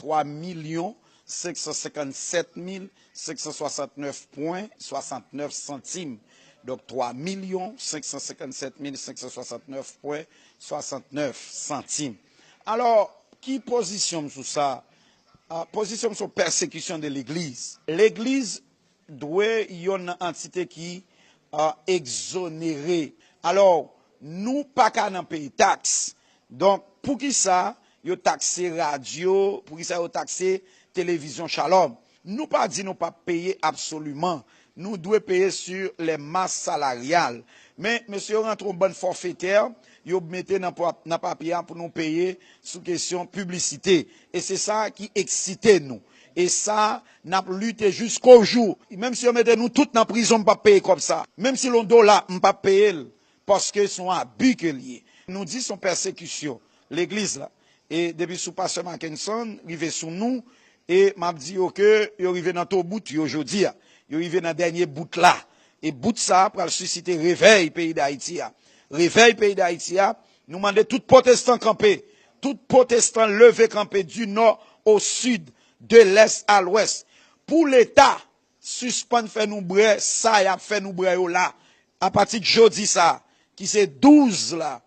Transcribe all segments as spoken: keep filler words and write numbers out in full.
twa milyon senk san senkannsèt mil senk san swasantnèf pwen swasantnèf santim. Donk, twa milyon senk san senkannsèt mil senk san swasantnèf pwen swasantnèf santim. Alò, ki pozisyon m sou sa? Ah, pozisyon m sou pèsekisyon de legliz. Legliz dwe yonn nan antite ki, ah, egzonere. Alò, nou pa ka nan peye taks. Donk, poukisa yo takse radyo, poukisa yo takse televizyon Shalom? Nou pa di nou p ap peye absoliman. Nou dwe peye sur les masses salariales. Men, mesye yo rantre yon bann fòfetè, yo mete nan pa-, nan papye a pou nou peye sou kesyon piblisite. E se sa ki eksite nou. E sa, n ap lite jiskojou. Menm si yo mete nou tout nan prizon, m p ap peye kòb sa. Menm si l yon dola, m p ap peye l. Paske se yon abi ke l ye. Nou di se yon pèsekisyon legliz la. E depi sou pastè Mackenson, rive sou nou, e m ap di yo ke yo rive nan to bout yo jodi a. Yo rive nan dènye bout la. E bout sa a pral sisite revèy peyi Dayiti a. Revèy peyi Dayiti a, nou mande tout pwotestan kanpe. Tout pwotestan leve kanpe, du nord au sud, de l'est à l'ouest. Pou Leta sispann fè nou bwè sa y ap fè nou bwè yo la. Apati de jodi sa, ki se douz la,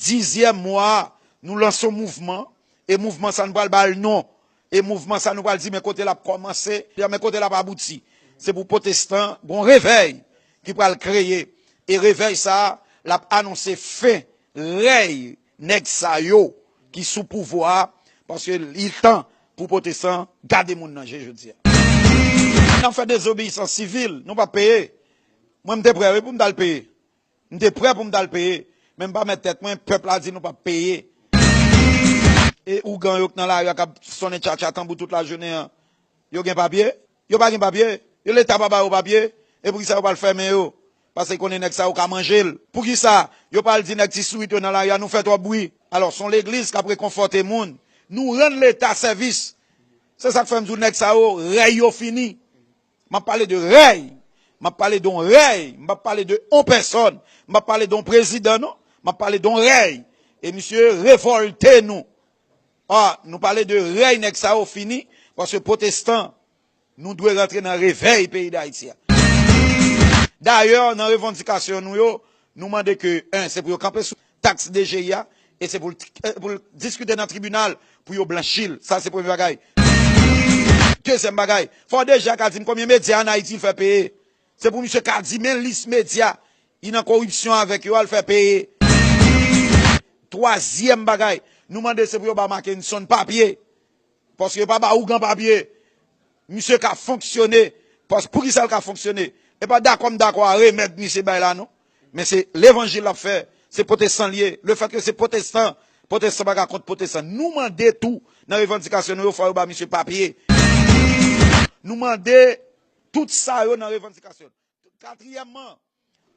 dizyèm mwa a, nou lanse yon mouvman, e mouvman sa nou pral ba l non, e mouvman sa nou pral di men kote l ap kòmanse, men kote l ap abouti. Se pou pwotestan, gon revèy ki pral kreye, e revèy sa, l ap anonse fen rèy nèg sa yo ki sou pouvwa a, paske li tan pou pwotestan gade moun nan je jodi a. N ap fè dezobeyisans sivil, nou p ap peye. Mwen, m te prè, wi, pou m t al peye. M te prè pou m t al peye. Men m pa mèt tèt mwen, pèp la di nou p ap peye. E ougan yo k nan lari a k ap sonnen tchatcha tanbou tout lajounen an, yo gen papye? Yo pa gen papye. Yo, Leta pa ba yo papye. E poukisa yo pa al fèmen yo? Paske konnen nèg sa yo ka manje l. Poukisa yo pa al di nèg ti sourit yo nan lari a, nou fè twòp bri? Alò, se yon legliz k ap rekonfòte moun. Nou rann Leta sèvis. Se sa k fè m di w nèg sa yo, rèy yo fini. M ap pale de rèy. M ap pale de yon rèy. M p ap pale de yon pèsòn. M p ap pale de yon prezidan, non. M ap pale de yon rèy. E misye revòlte nou. Ah, nou pale de rèy nèg sa yo fini, paske pwotestan, nou dwe rantre nan revèy peyi Dayiti a. Dayè, nan revandikasyon nou yo, nou mande ke, en, se pou yo kanpe sou taks D G I a, e se pou l, pou l diskite nan tribinal pou yo blanchi l. Sa, se premye bagay. Dezyèm bagay, fò D G I a ka di m konbyen medya ann Ayiti l fè peye. Se pou misye ka di men lis medya li nan koripsyon avèk yo a l fè peye. Twazyèm bagay, nou mande se pou yo ba Mackenson papye. Paske yo pa ba ougan papye. Misye ka fonksyone. Pas-, poukisa l ka fonksyone? E pa dakò m dakò a remèd misye bay la, non. Men se levanjil l ap fè. Se pwotestan l ye. Lefètke se pwotestan, pwotestan pa ka kont pwotestan. Nou mande tou nan revandikasyon nou yo, fò yo ba misye papye. Nou mande tout sa yo nan revandikasyon. Katriyèmman,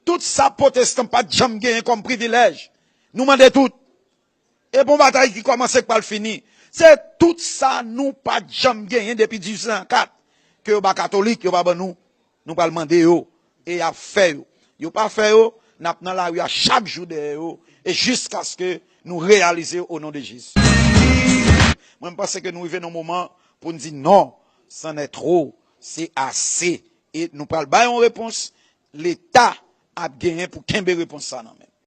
tout sa pwotestan pa t janm genyen kòm privilèj, nou mande tout. E bon batay ki kòmanse k pral fini. Se tout sa nou pa t janm genyen depi dizuit san kat, ke yo ba katolik, yo pa ban nou. Nou pral mande yo. E y ap fè yo. Yo pa fè yo, n ap nan lari a chak jou dèyè yo. E jiskaske nou reyalize yo o non de Jezi. Mwen, m panse ke nou rive nan moman pou n di non, c'en est trop, se ase. E nou pral bay yon repons, Leta ap genyen pou kenbe repons sa nan men l.